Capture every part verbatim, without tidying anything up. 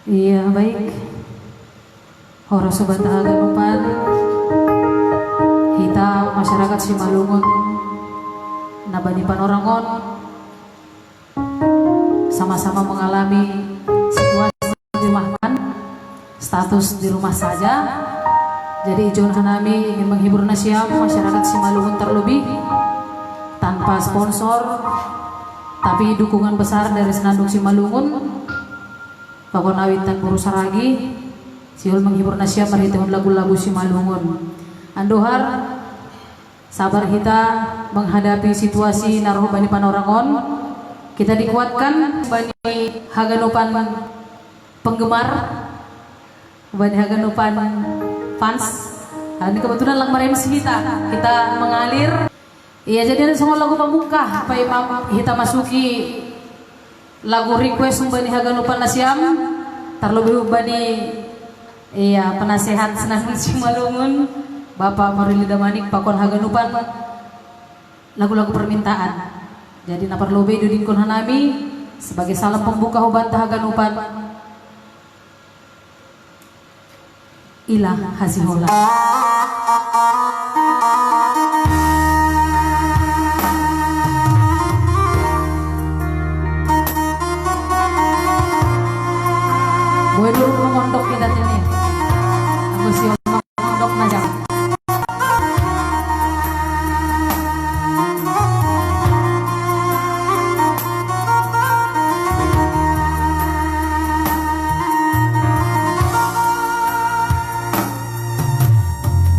Iya, baik. Horas sobat haganupan, hita masyarakat Simalungun na bani Panorangon sama-sama mengalami situasi dirumahkan, status di rumah saja. Jadi ijon hanami ingin menghibur nasiam masyarakat Simalungun terlebih tanpa sponsor, tapi dukungan besar dari Senandung Simalungun. Pakon awit tan boru saragi, sihol menghibur nasiam marhitehon lagu-lagu Simalungun. Andohar, sabar hita menghadapi situasi na roh bani Panorangon. Kita dikuatkan bani haganupan penggemar, bani haganupan fans. Nah, ini kebetulan lang marem hita, kita mengalir. Iya, jadi ada songon lagu pambuka, pai ma hita masuki lagu request bani haganupan nasiam, terlebih bani, iya, penasehat Senandung Simalungun, Bapak Maruli Damanik, pakon haganupan lagu-lagu permintaan. Jadi na parlobei dudingkon hanami sebagai salam pembuka hubanta haganupan. Ila hasiholan. Boe dulu mengondok kita tene. Aku siap mengondok najang.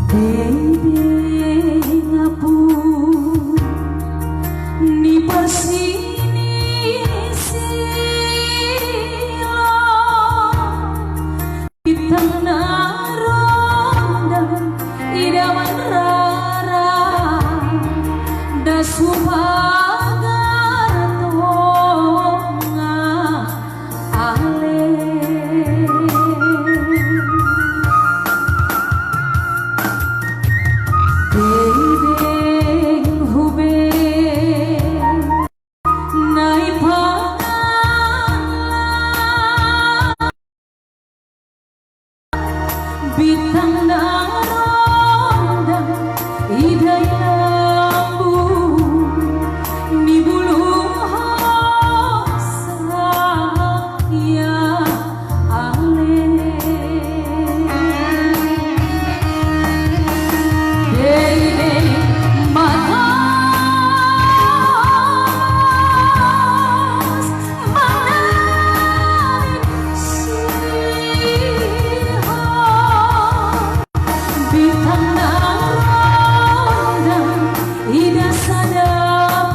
Dengdeng apu ni parsinisi lo, bintang na rondang ida manrara, das hupagar tonga ale. Dengdeng hube nai pangala, bintang na rondang ida i lambung ni bulung hosa ia ale. Dengdeng ma tongos mangalin sihol, bintang na rondang ida sada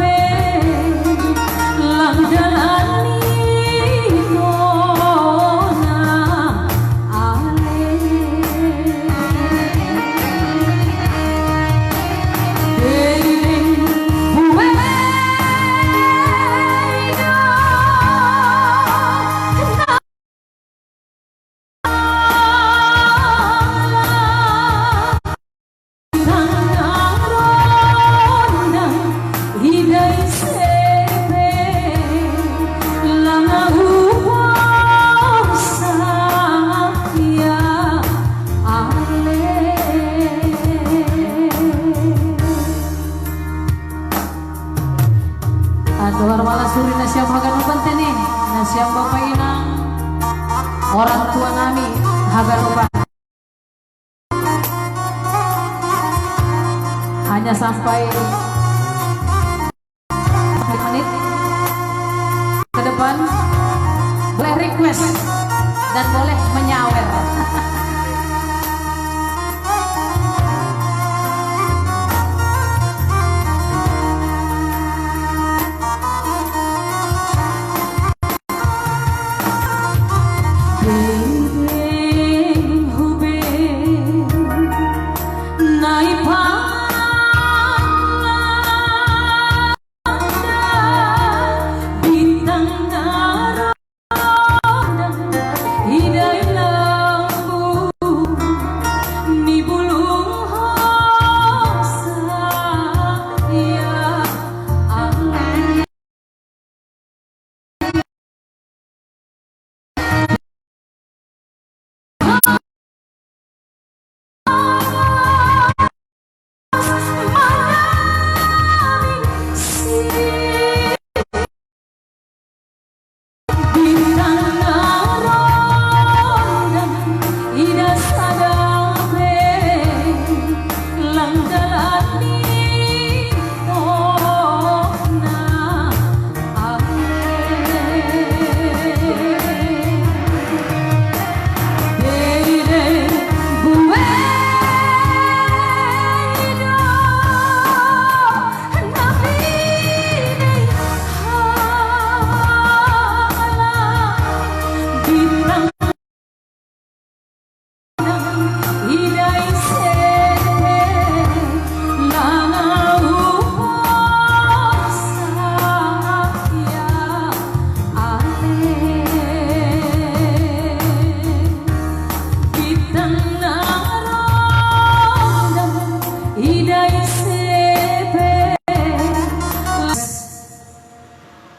pe lang dalan ni tona ale. Dengdeng hube do Andohar ma las suri nasiam haganupan tene, nasiam bapa inang, orang tua nami haganupan. Hanya sampai menit ke depan, boleh request dan boleh menyawer.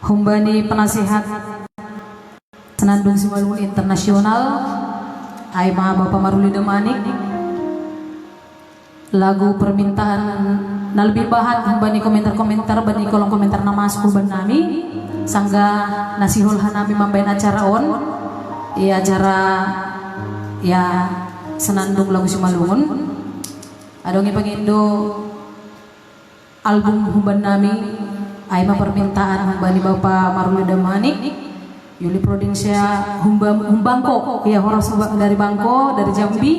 Humbani penasihat Senandung Simalungun Internasional, ai ma Bapa Maruli Damanik, lagu permintaan na lebih bahat humbani komentar-komentar bani kolom komentar na masuk huban nami, sangga na sihol hanami mambaen acara on, i acara ya Senandung lagu Simalungun. Adong i pangindo album huban nami, ai ma permintaan humbani Bapa Maruli Damanik, Yuli Prodinsia humba-, humbangko, ya horas humba-, dari Bangko, dari Jambi,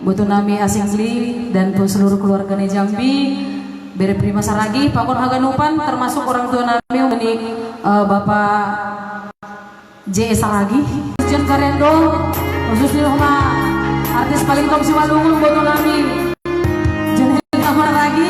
boto nami Asengli dan pun seluruh keluarganya Jambi, bere Prima Saragi, pakon haganupan, termasuk orang tua nami, humbani, eh, Bapa J S Saragi, John Karendo, khususnya sama artis paling top Simalungun, boto nami John Karendo Saragi.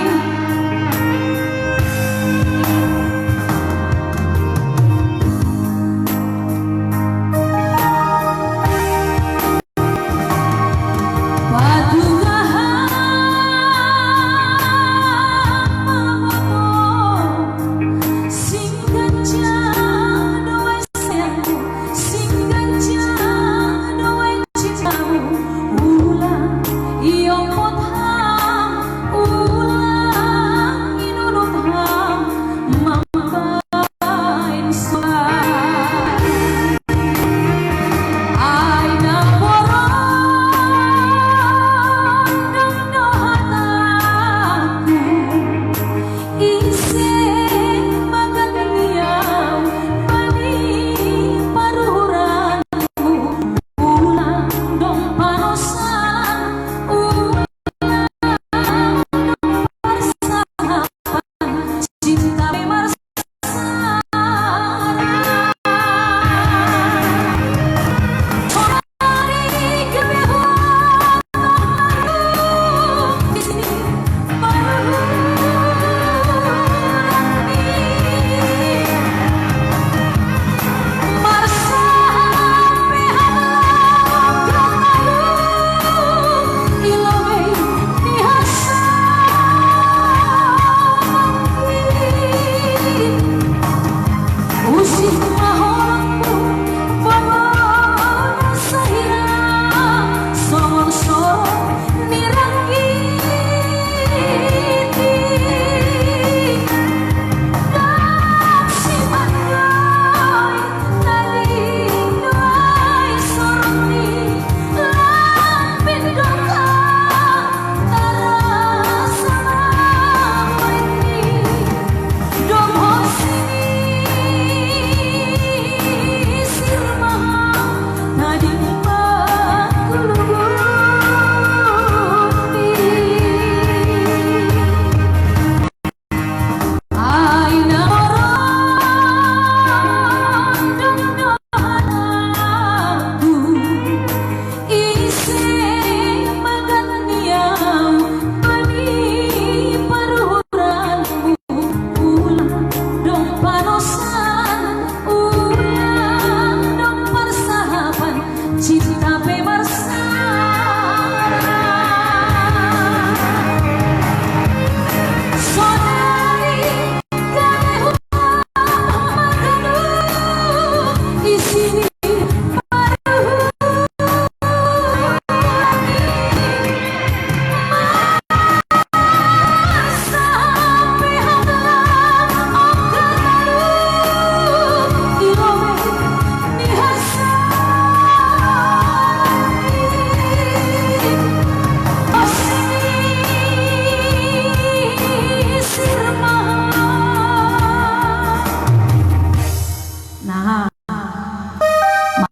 Nah,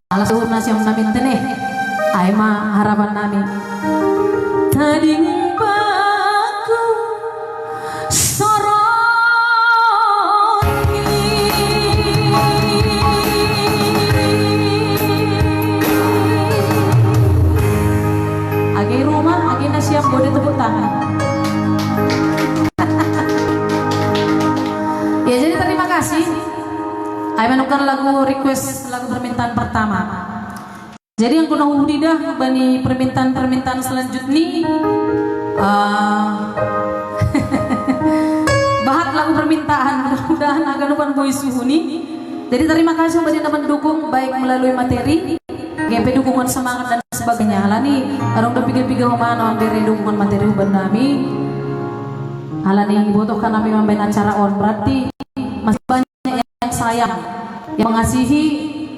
malas urna siam namin tene. Ai ma harapan nami. Tading baku soroni. Age rumah, age na siap boleh tepuk tangan. Ya, jadi terima kasih. Ai manukkan lagu request, lagu permintaan pertama. Jadi anggo na huhut ida bani permintaan-permintaan selanjutnya, eh, bahat lagu permintaan, mudah-mudahan haganupan boi suhut ni. Jadi terima kasih bani na mendukung baik melalui materi, G P dukungan semangat dan sebagainya. Alani arung da piga-piga homa na memberi dukungan materi bani nami. Alani butuhkan nami membawa acara on, berarti masih banyak yang sayang, yang mengasihi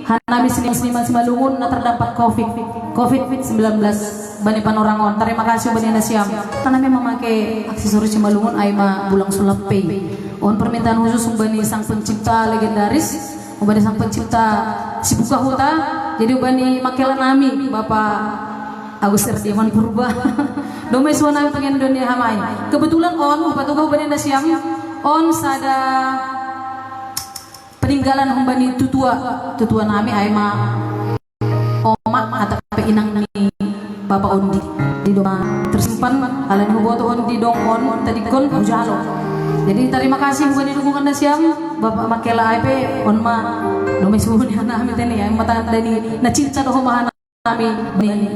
hanami seniman-seniman Simalungun na terdampak covid covid sembilan belas bani Panorangon. Terima kasih bani na siam. Hanami memakai aksesoris Simalungun ai ma bulang sulap pei. On permintaan khusus bani sang pencipta legendaris, bani sang pencipta sibuka huta. Jadi bani makela nami Bapak Agus Herdiaman Purba. Dome suana pengen dunia hamai. Kebetulan on, patugah bani na siam, on sada peninggalan humbani tutua, tutua nami ai ma oma atau inang ni Bapak Ondi. Di doma tersimpan, alani huboto Ondi dong on tadikon hujalo. Jadi terima kasih humbani dukungan na siam, Bapak makela ai pe on ma dome suhuni hanami tene ai ma tanda ni na cinta do homa hanami bani,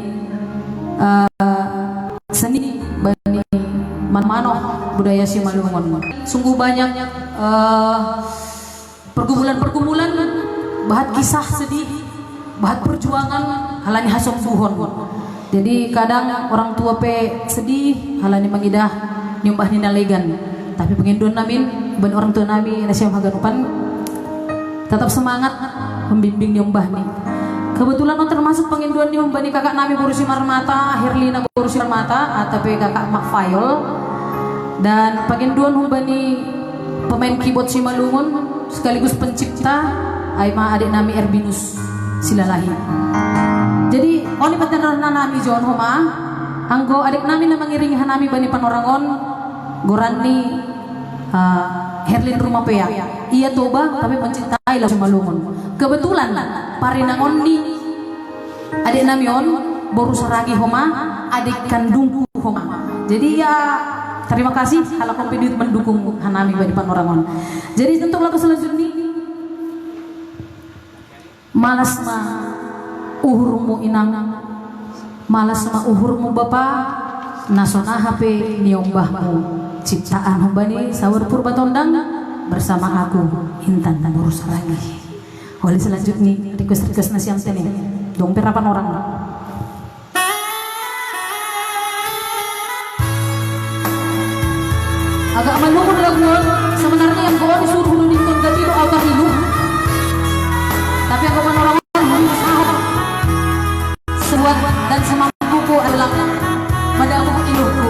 eh, seni bani manmano budaya Simalungun. Sungguh banyak, eh, pergumulan-pergumulan, bahat kisah sedih, bahat perjuangan, alani hasombuhon. Jadi kadang orang tua pe sedih alani mangidah niombah ni na legan. Tapi pengenduan namin bani orang tua nami na siam haganupan, tetap semangat membimbing niombah ni. Kebetulan on termasuk pengenduan ni humbani kakak nami boru Simarmata, Herlina boru Simarmata, atau pe kakak Mak Fayol. Dan pengenduan humbani pemain keyboard Simalungun sekaligus pencipta ai ma adik nami Erbinus Silalahi. Jadi on i patenor na nami jon homa, anggo adik nami na mangiringi hanami bani Panorangon, goran ni, eh, Herlin Rumapea. Ia Toba tapi mencintai lagu Simalungun. Kebetulan parinangon ni adik nami on boru Saragi homa, adik kandungku homa. Jadi ya, terima kasih halak on pe duit mendukung hanami bani Panorangon. Jadi untuk lagu selanjutnya, malas ma uhurmu inang, malas ma uhurmu bapa, na songon aha pe niombahmu. Ciptaan humbani Saur Purba Tondang bersama aku, Intan boru Saragi. Wali selanjutnya request-request na siam tene. Dong pe rapan orang. Agak malu lagu on, sebenarnya yang gua disuruh dulu di Kota Tilu, agak milu. Tapi agak orang sekuat dan semampuku adalah madamu iluku.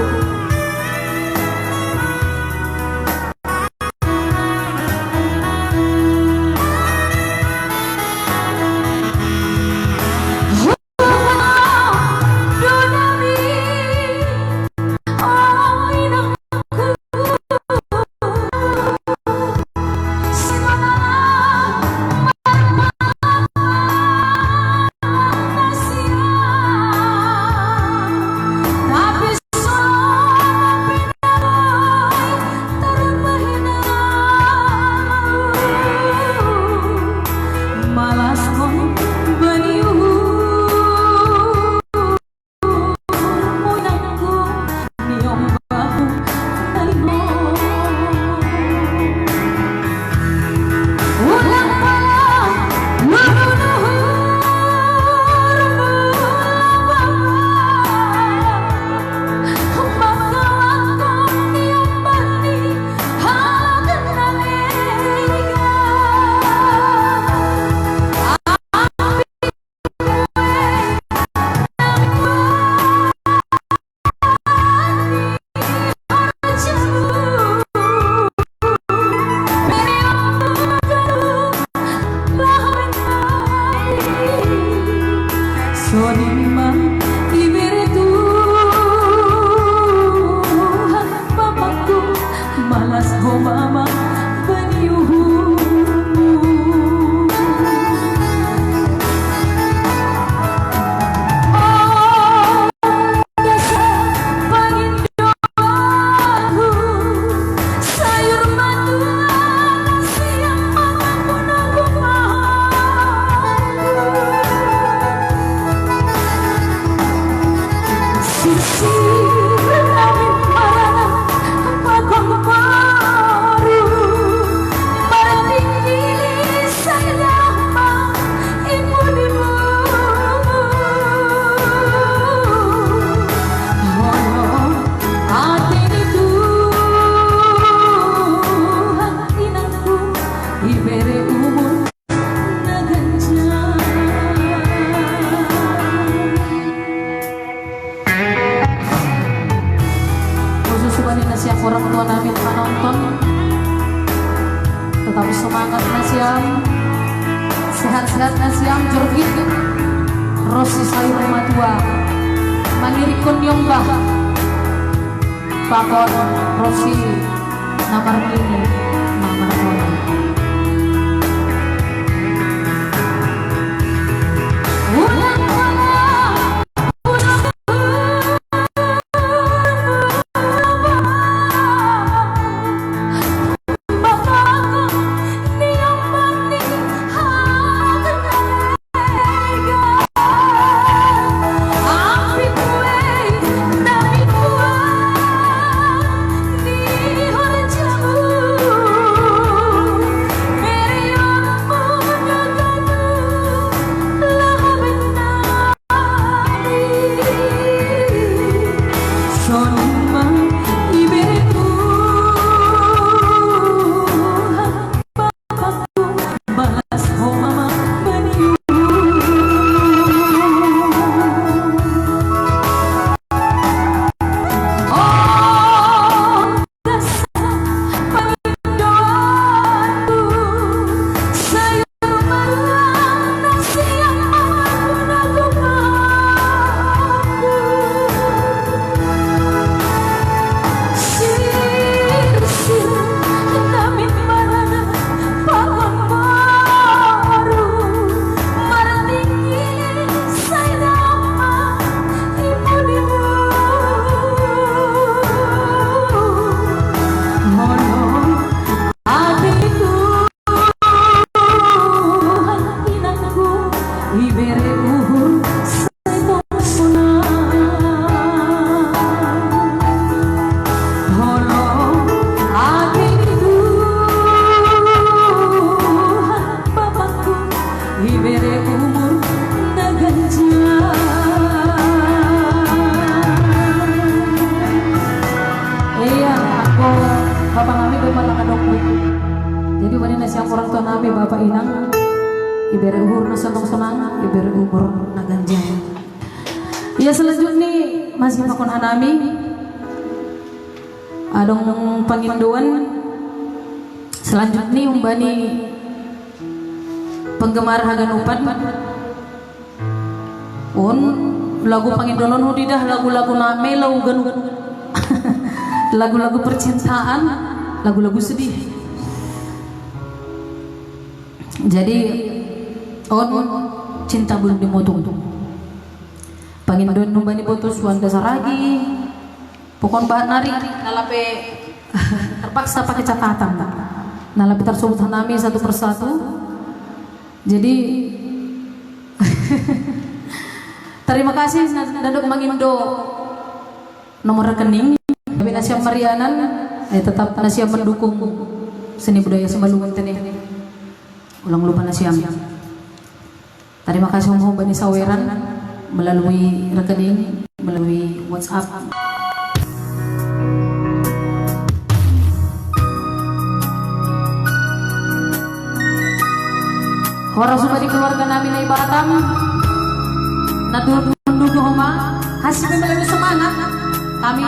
orang tua nami panonton. Tetap semangat na siam. Sehat-sehat na siam, Jorgit. Rosi Sayur Matua. Manirikun Yongbah. Pakon Rosi Namar Nini Namar Nini. Iya, aku bapak nami berumah tangga dong. Jadi, wani na siam orang tua nami, bapak inang, ibere umur na sonang-sonang, ibere umur na ganjang. Iya, selanjutnya masih pakon hanami. Adong pangindoan selanjutnya umbani penggemar Haganupan. On lagu pangindoan on hudi dah lagu-lagu na melo ganup. Lagu-lagu percintaan, lagu-lagu sedih. Jadi on cinta belum dimotong. Pangindoan umbani botos wan dasaragi. Pokon bahat nari, nalape terpaksa pakai catatan. Nalape tersulut hanami satu persatu. Jadi terima kasih na-, nadok mangindo nomor rekening. Tapi na siam marianan, eh, tetap na siam mendukung seni budaya Sembalun tene. Ulang lupa na siam. Terima kasih mo bani saweran melalui rekening, melalui WhatsApp. Horas umbani keluarga nami na i Batam, na turut mendukung homa, hasil melalui semangat. Kami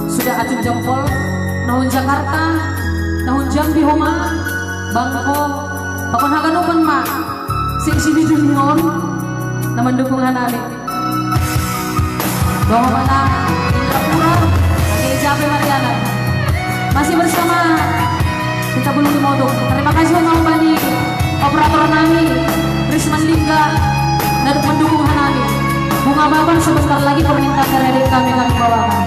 sudah acung jempol, nahun Jakarta, nahun Jambi homa, bangko, pakon Haganupan ma, sing sini jumon, na mendukung hanami. Doa mana, Indra Pura, Ade Jabe Mariana. Masih bersama kita belum dimodok. Terima kasih umbani operator nami, Risman Lingga, dan pendukung hanami. Bunga Baban sebentar lagi permintaan dari adik kami, kami bawakan.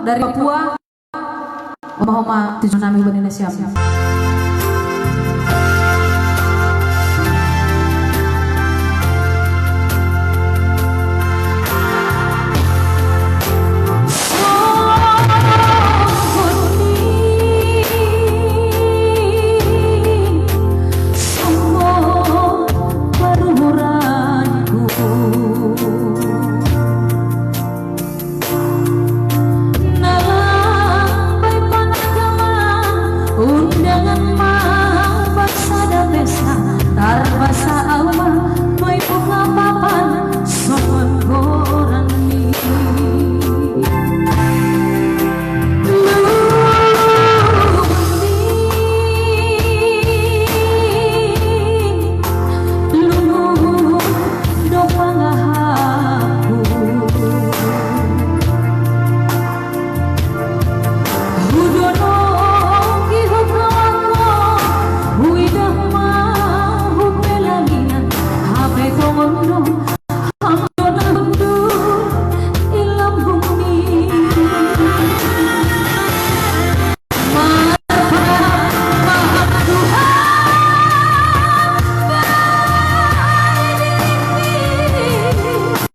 dari Papua. Oma-oma tujuan nami bani na siap. Nalang bai panakaman undangan ma basada pesta, tarbasa au ma mai buka papan sopan goran ni. Lulun do pangahaku. Hudonoki hukawako, huidah ma hupelaminan, hape tongon do, ham do na hundul i lambungni. Marhaba ma ham Tuhan, bae diriku.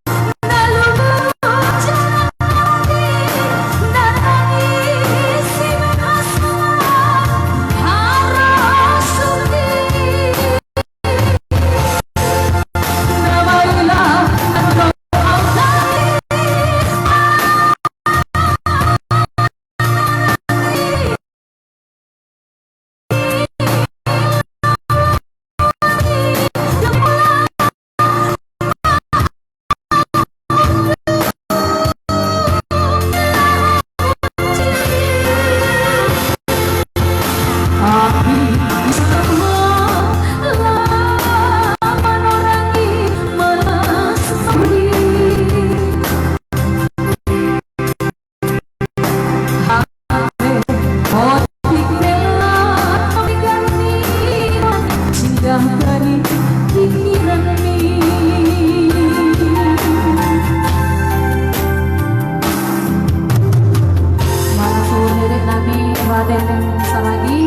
Mantu nenek nami Raden Saragi,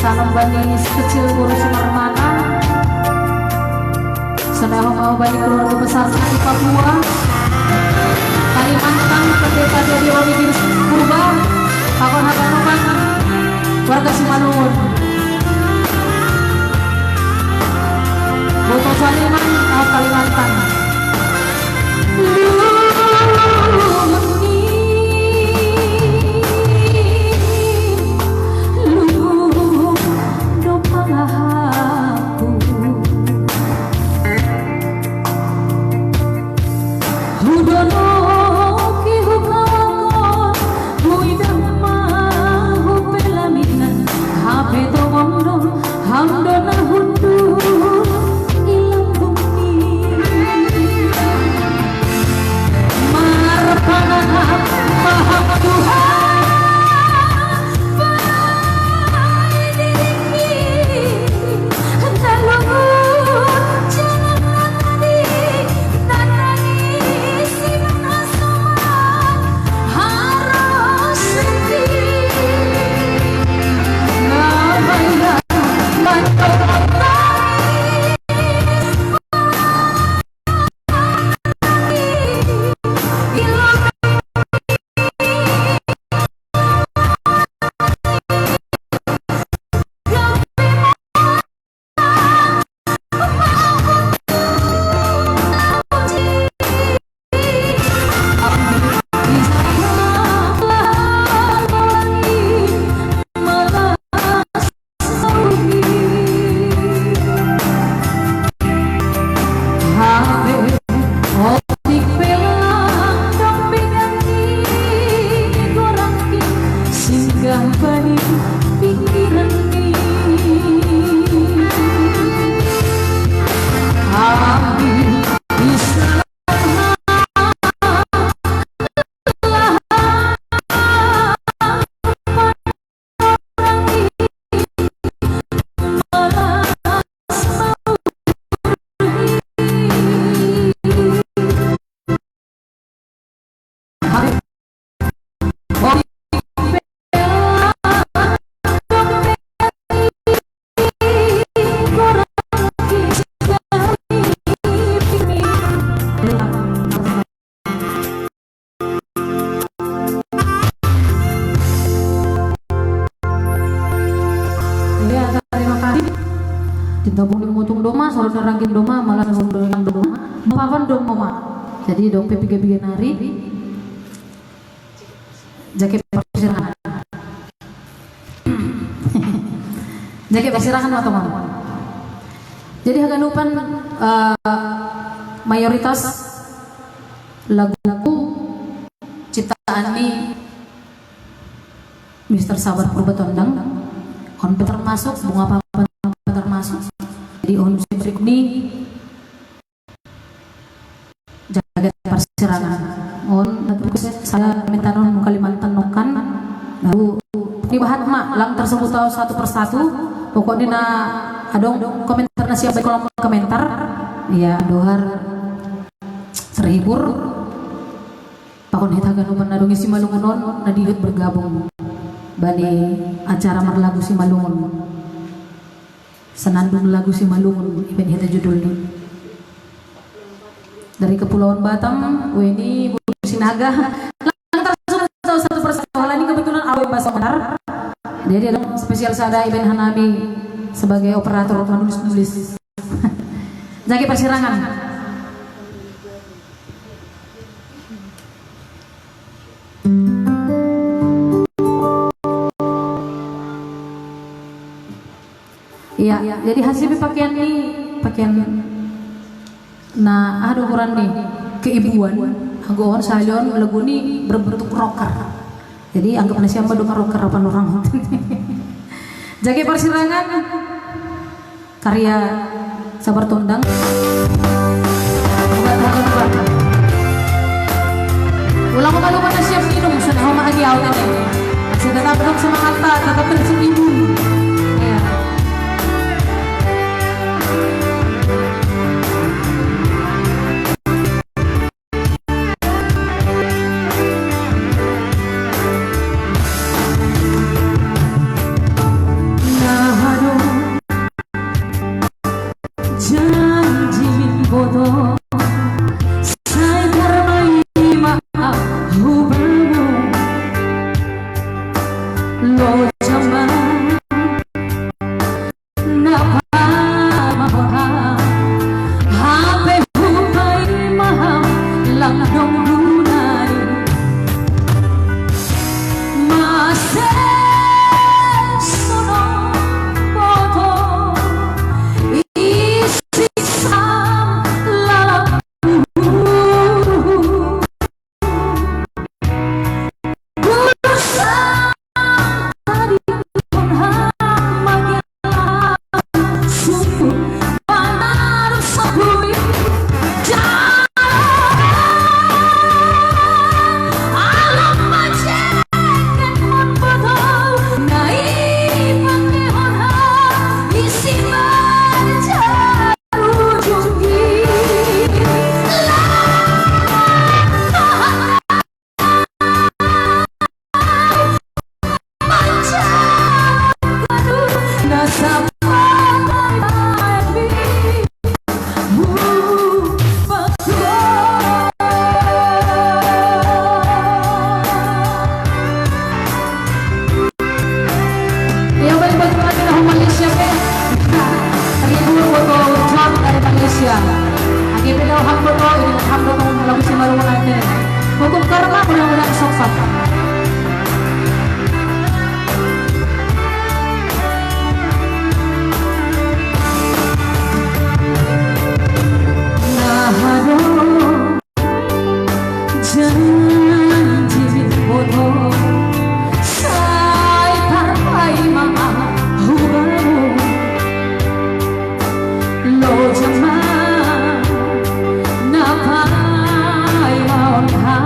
salam bani sekecil Guru Sumarmana. Sonai ho ma bani keluarga besar di Papua, Kalimantan, Pendeta Dodi Romigir Purba, pakon haba nukan warga Simalungun. Boto Saliman, Kalimantan. Hudonoki hukawako, huidah ma hupelaminan, hape tongon do, ham do na hundul i lambungni. Gabung deng Motung Doma, Saudara Rangging Doma, malah Saudara Rangging Doma, Bapavan Doma. Jadi dong pe piga-piga nari. Jake persirangan. Jake persirangan ma tongan. Jadi haganupan, eh, mayoritas lagu ciptaan ni Mister Sabar Purba Tondang, on pe termasuk, Bunga Papan pe termasuk. Jadi on musim berikut ni jaga persirangan. On, terus saya minta non Kalimantan nokan. Lalu, ni bahat ma, lang tersebut tahu satu persatu. Pokoknya na adong komentar na siap di kolom komentar. Ya, dohar terhibur. Pakon hita haganupan na dong isi Malungun on, na dihut bergabung bani acara marlagu si Malungun. Senandung lagu si Malungun, iben hita judul ni. Dari Kepulauan Batam, Weni, Bulu Sinaga. Lantar sudah tahu satu persatu. Hal ini kebetulan awe bahasa benar. Jadi ada spesial sada iben hanami sebagai operator menulis-nulis. Jake persirangan. Iya, jadi hasil pakaian ni, pakaian na ada ukuran ni keibuan. Anggo on salion lagu ni berbentuk rocker. Jadi anggap nasi amba dong rocker apa orang. Jake persirangan. Karya Sabar Tondang. Ulang, ulang, ulang, siap minum, sudah homa lagi awet ini. Masih tetap dong semangat, tetap tersenyum. Ya. Iya, balik-balik lagi dah Malaysia, pe. Terhibur foto John dari Malaysia. Agi pe dah ham foto, ini ham foto lagu si Malungun nanti. Hukum karma mudah-mudahan soksak. Nah, aduh. Janji foto sai tarpai ma hubamu. Lo jama na pai ma on ha.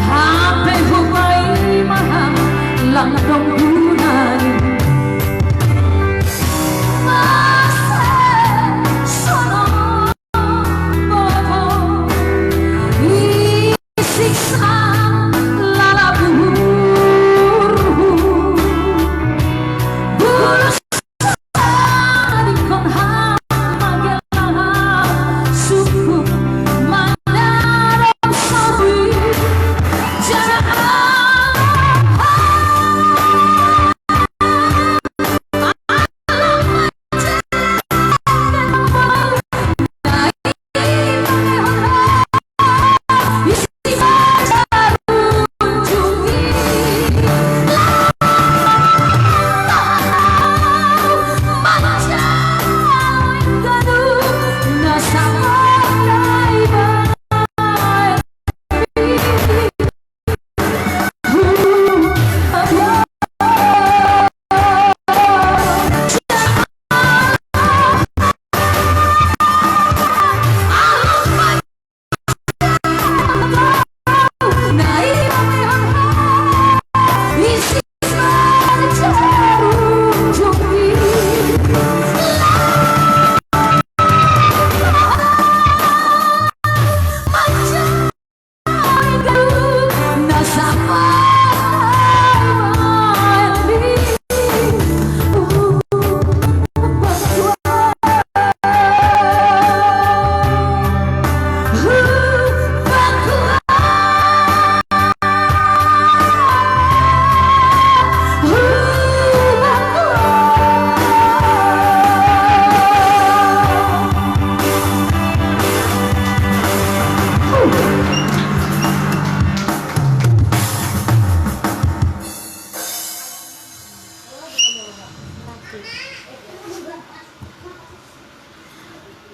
Hape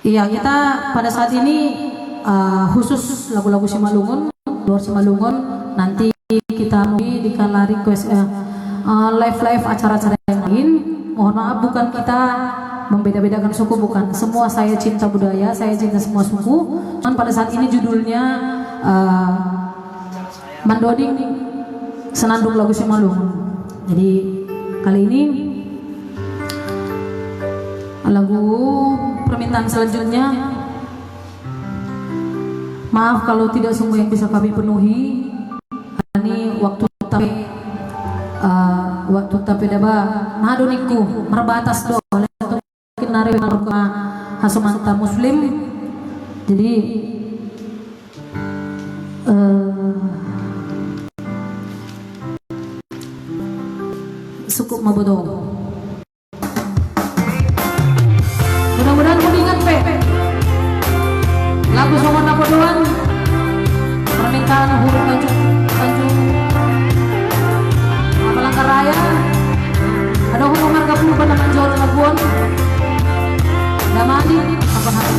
Iya, kita pada saat ini uh, khusus lagu-lagu Simalungun, luar Simalungun. Nanti kita di kala request uh, uh, live-live acara-acara yang lain. Mohon maaf, bukan kita membeda-bedakan suku, bukan. Semua saya cinta budaya, saya cinta semua suku. Cuman pada saat ini judulnya uh, Mandoding Senandung Lagu Simalungun. Jadi kali ini lagu permintaan selanjutnya, maaf kalau tidak semua yang bisa kami penuhi. Ini waktu tapi uh, waktu tapi daba nadoniku merbatas do oleh nari marka hasumanta Muslim. Jadi uh, cukup mabodo. Mudah-mudahan kau ingat pe. Lagu Songon Napodoan. Permintaan huruf Tanjung Tanjung Palangkaraya. Ada huruf marga puluh pada menjual labuan. Damani apa hati?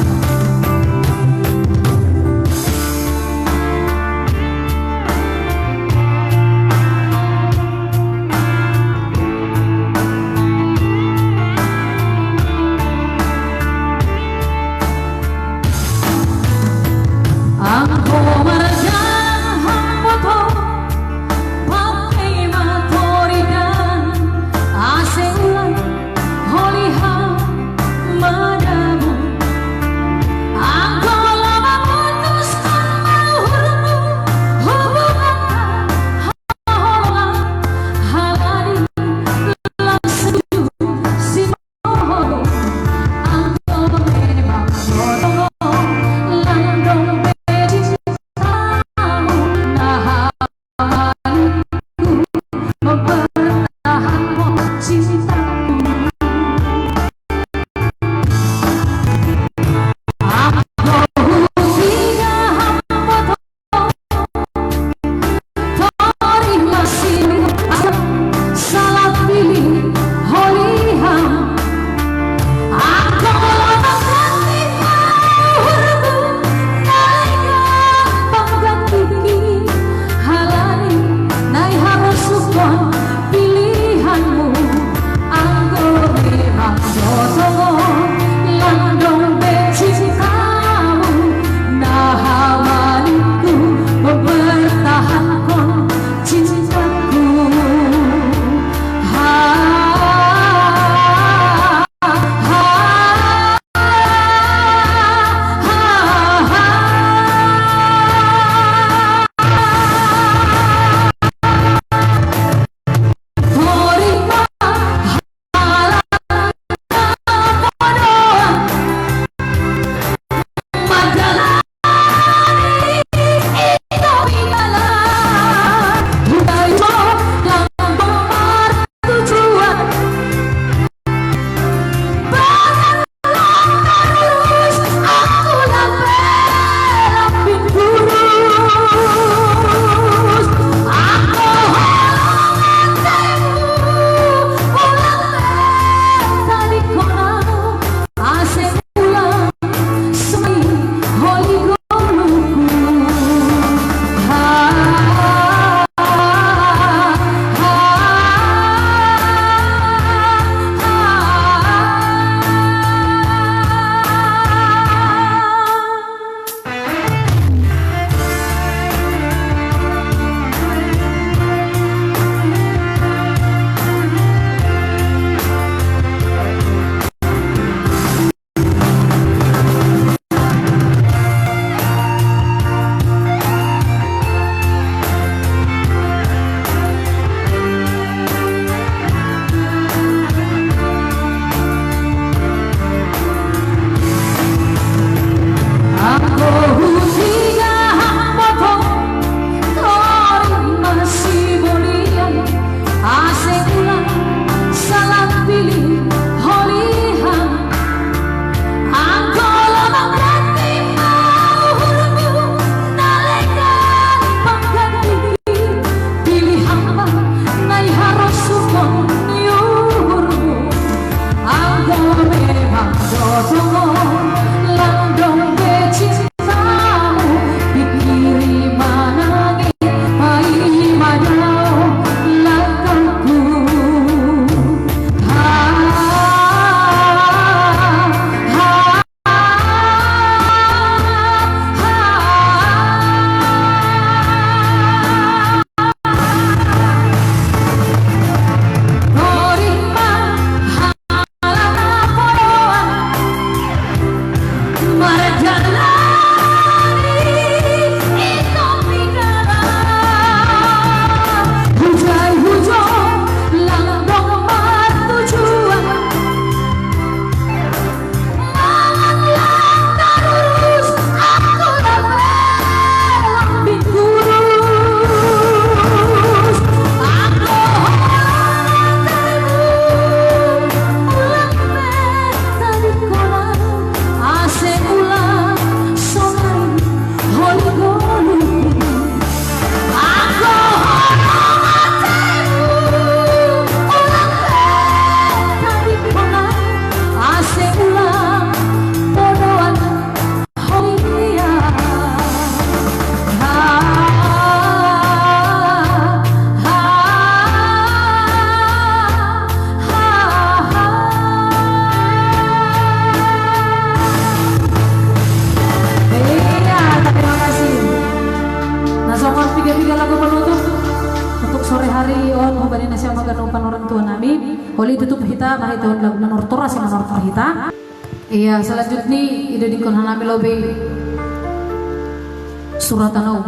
Hari on, hubani na siya magano pan orang tua nami. Oli tutup hita, mari tuan lagu na nortora, siya nortora hita. Iya, selanjutnya, ida dingkon hanami lobi surat anau.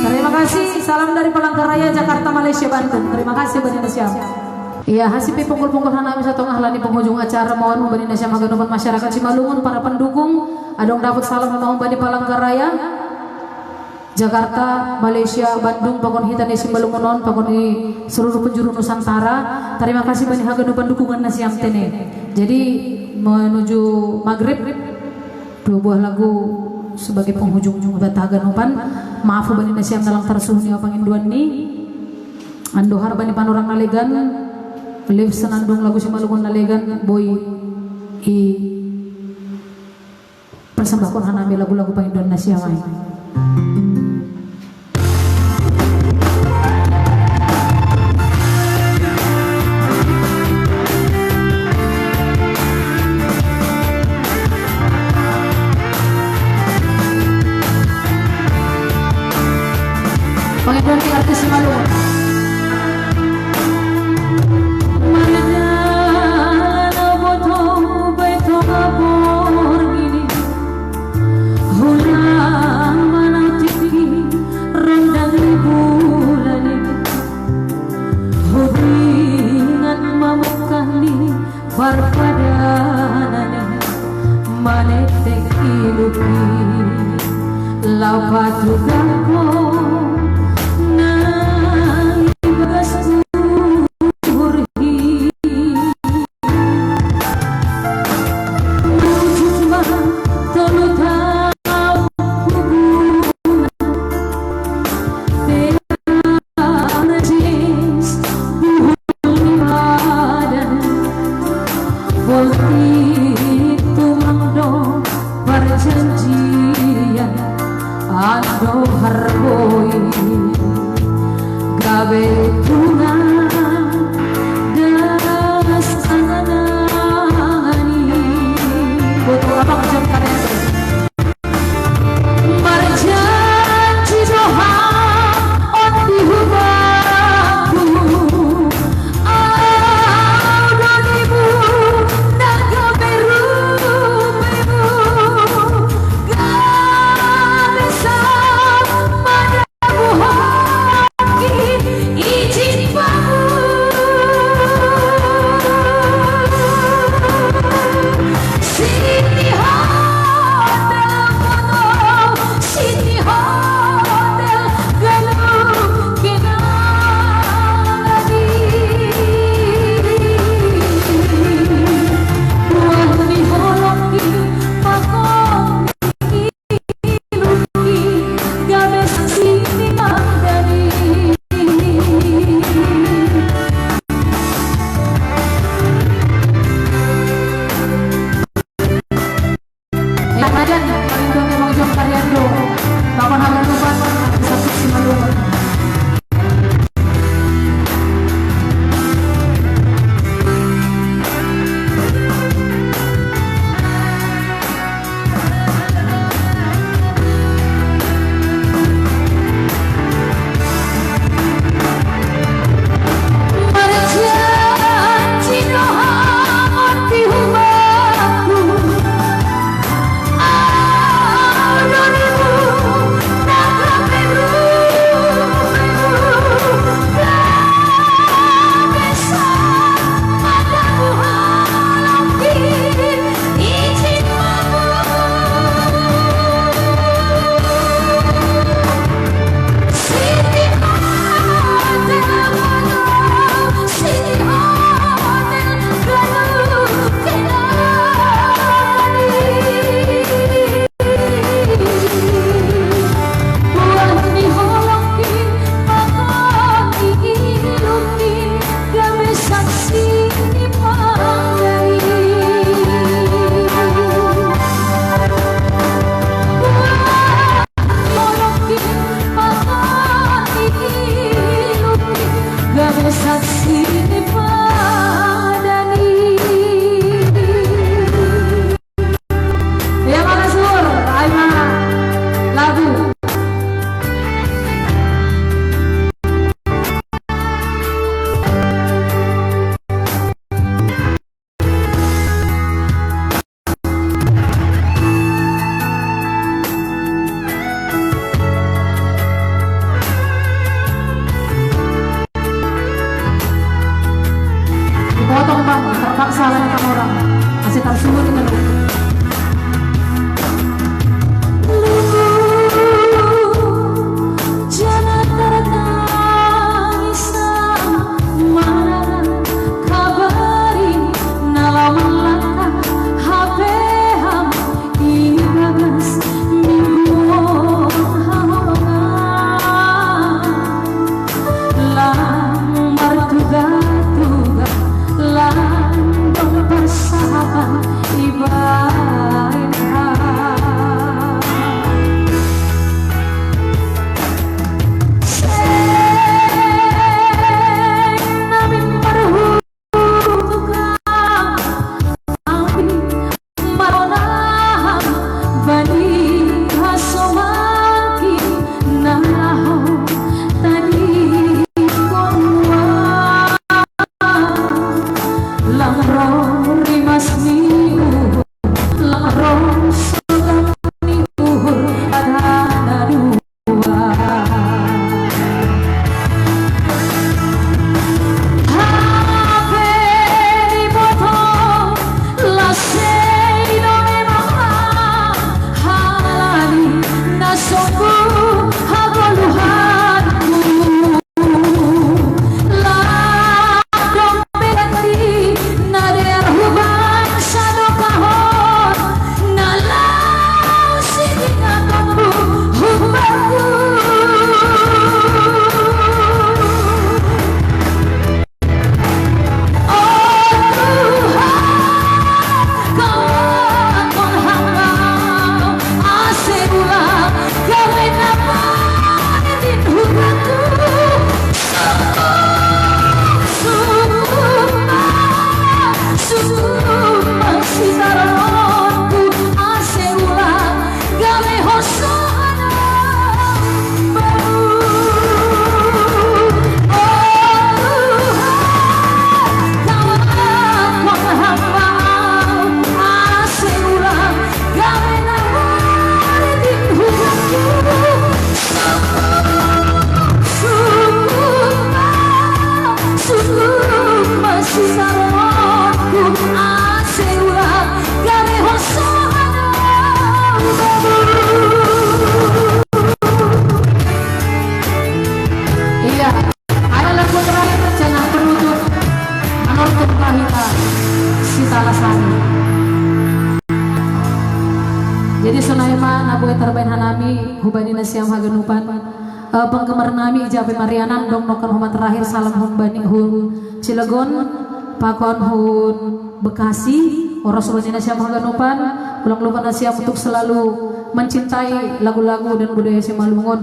Terima kasih. Salam dari Palangkaraya, Jakarta, Malaysia, Bandung. Terima kasih, Bani Nasyam. Iya, hasip i pungkul-pungkul hanami satongah lani penghujung acara, mohon Bani Nasyam haganupan masyarakat Simalungun, para pendukung, adong dapot salam mahun Bani Palangkaraya, Jakarta, Malaysia, Bandung, pakon hita ni Simalungun on, pakon i seluruh penjuru Nusantara. Terima kasih Bani haganupan dukungan Nasyam tene. Jadi, menuju maghrib, dua buah lagu sebagai penghujung jung bataga nupan. Maaf Bani Nasyam na lang tarsuhun i panginduan ni. Andohar Bani Panorang Nalegan, live Senandung lagu Simalungun Nalegan, boi i persembahkon hanami lagu-lagu panginduan Nasyam ai. Panginduan ni artis Simalungun. Marga na boto baito ngabor ngini. Hula manang tinggi rondang ni bulan ini. Hubingan mamukah ni parpadanani manetek iluki. Lau patugang ko nai bagas kurhi. Mujud ma tolu tau hubungan. Te arjis buhul ni badan. Salah orang, masih tak suruh dengan. Jangan tertangis marah kabari nalaman laka habeham ibagas minggu haholongan. Lang martuga-tuga, lang dong parsahaban ibarinha. Seng namin marhutuka, awi maronahan bani hasomaki nalaho tadi konua. Lang rong rimas ni uhur, lang rong sogang ni uhur, adana dua. Hape ni boto lasei do memang halani na sombu hagoluhanku. Ladong pe gandi na dear hubang sadokahon, na laos sidingatonku hubaku. Oh Tuhan, kawakon hamba ase ulang gawe na manitin hubaku. Sukma, sukma, sukma sitaronku ase ulang gawe hosana baru. Oh Tuhan, kawakon hamba ase ulang gawe na manitin hubaku. Sukma, sukma sitaronku ase ulang gawe hosana baru. Iya, ada lagu terakhir, cenah penutup. Manortor Kahita, Sitalasari. Jadi sonai ma nabuai tarbaen hanami, hubani nasiam haganupan. Eh, penggemar nami Ijape Marianan, dong nokan homa terakhir, salam hon bani hun Cilegon, pakon hun Bekasi, oras hubani nasiam haganupan, ulang lupa nasiam untuk selalu mencintai lagu-lagu dan budaya Simalungun.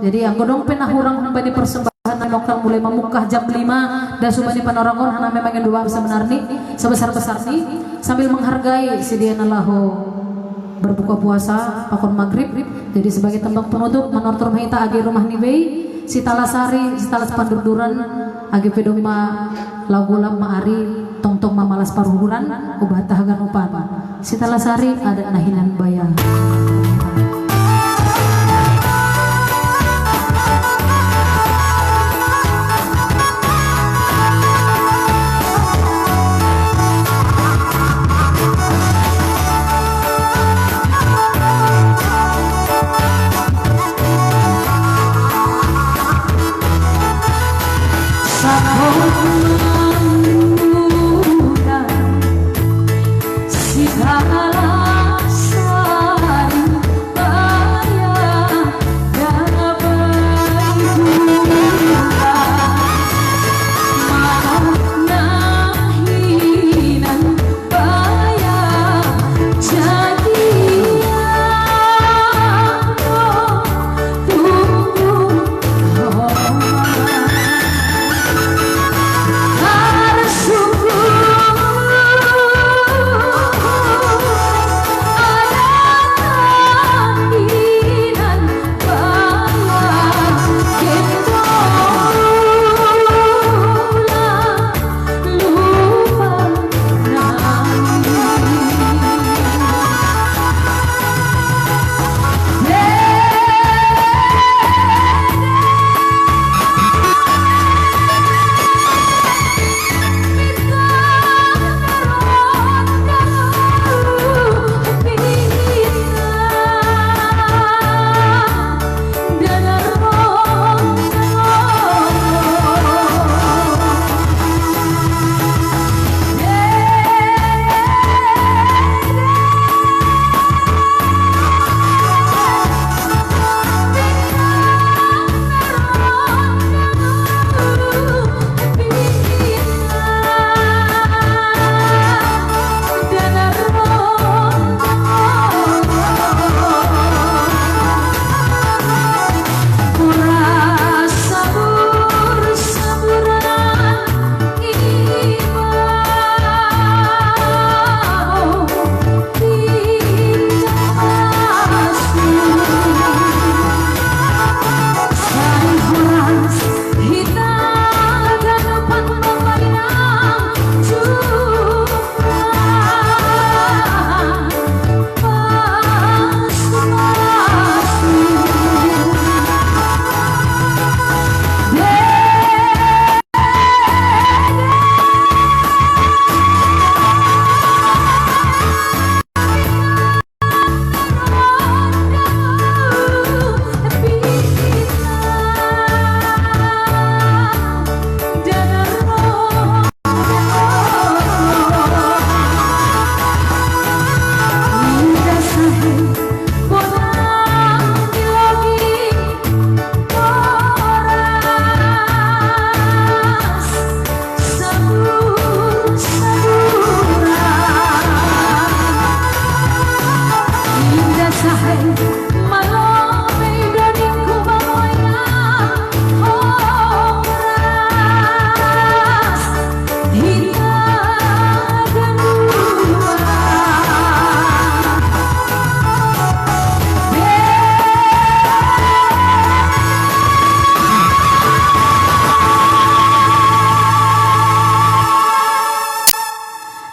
Jadi anggo dong pe na hurang hon bani persembahan, nokan mulai mamungkah jam lima, das hubani panorangon, hanami mangindo doa sebenarni, sebesar-besarni, sambil menghargai sidea na laho berbuka puasa, pakon magrib. Jadi sebagai tembang penutup, manortor ma hita age rumah ni bei, Sitalasari, Sitalas Pandurduran, age pe domma laho golap ma ari, tongtong ma malas paruhuran, ubat haganupan. Sitalasari, adat na hinan baya. Sakola si Sitalasari.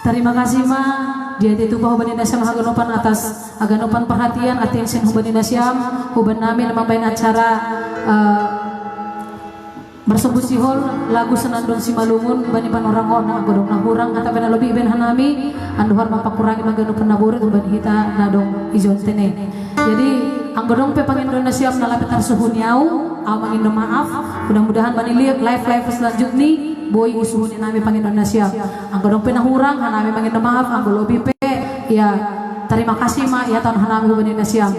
Tarima kasih ma, dia itu pa hubani nasiam haganupan atas haganupan perhatian, attention hubani nasiam, huban nami na mambaen acara eh, marsombusihon lagu Senandung Simalungun bani panorang on, anggo adong na hurang atap na lobi ibaen hanami, andohar mampakurangi ma haganupan na borit hubani hita na adong ijon tene. Jadi anggo adong pe pangindo nasiam na lape tarsuhuni au, au mangindo maaf. Mudah-mudahan bani live live selanjutni boi isuhuni nami pangindo nasiam. Anggo adong pe na hurang hanami mangindo maaf, anggo lobi pe ya tarima kasih ma ya taon hanami hubani nasiam.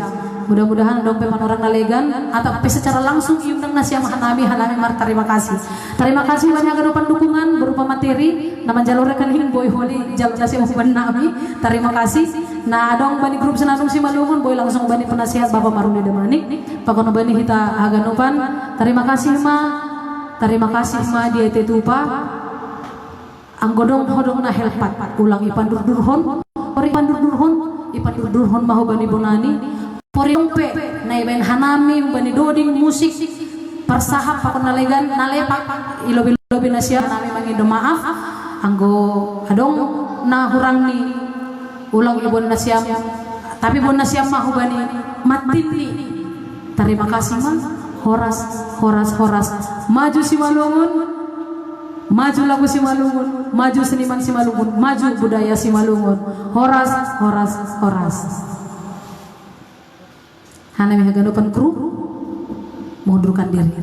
Mudah-mudahan adong pe panorang na legan atap pe secara langsung iundang nasiam hanami, hanami martarima kasih. Tarima kasih banyak haganupan dukungan berupa materi na manjalo rekening boi holi jalo nasiam hubani nami. Tarima kasih. Na adong bani grup Senandung Simalungun boi langsung bani penasihat Bapak Maruli Damanik. Pakon bani hita haganupan. Tarima kasih ma. Tarima kasih ma dia itu pa. Anggo adong ho adong na helpat ulang ipandurdurhon, pori ipandurdurhon, ipandurdurhon ma hubani bonani. Pori adong pe na ibaen hanami hubani doding musik parsahap pakon na legan na lepak, ilobi-lobi nasiam hanami mangindo maaf. Anggo adong na hurang ni ulang iboan nasiam, tapi boan nasiam ma hubani matinni. Tarima kasih ma. Horas, horas, horas. Maju Simalungun. Maju lagu Simalungun, maju seniman Simalungun, maju budaya Simalungun. Horas, horas, horas. Hanami haganupan kru mengundurkan diri.